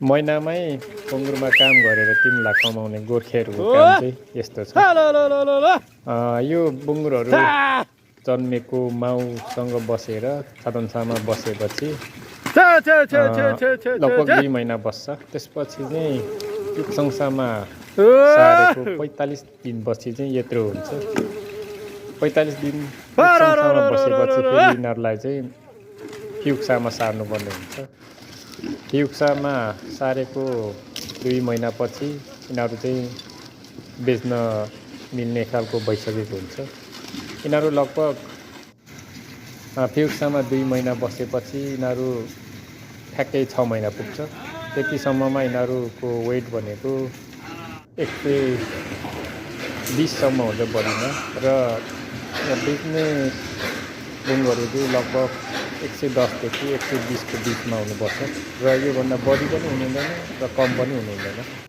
महिनामै कुङ्गुरमा काम गरेर 3 लाख कमाउने गोर्खेहरूको काम चाहिँ यस्तो छ। यो बुङ्गुरहरू जन्मेको माउसँग बसेर छादनसामा बसेपछि लगभग 2 महिना बस्छ। त्यसपछि चाहिँ पिउक्सँगसामा सारेको 45 दिनपछि चाहिँ यत्रो हुन्छ। 45 दिन पिउक्सँगसामा बसेपछि फेरि यिनीहरूलाई चाहिँ पिउक्सामा सार्नुपर्ने हुन्छ। पिउक्सामा सारेको 2 महिनापछि यिनीहरू चाहिँ बेच्न मिल्ने खालको भइसकेको हुन्छ। यिनीहरू लगभग पिउक्सामा 2 महिना बसेपछि यिनीहरू ठ्याक्कै 6 महिना पुग्छ। त्यतिसम्ममा यिनीहरूको वेट भनेको 120 सम्म हुन्छ बडीमा र बेच्ने बुङ्गुरहरू चाहिँ लगभग 110 देखि 120 को बिचमा हुनुपर्छ र योभन्दा बढी पनि हुनु हुँदैन र कम पनि हुनु हुँदैन।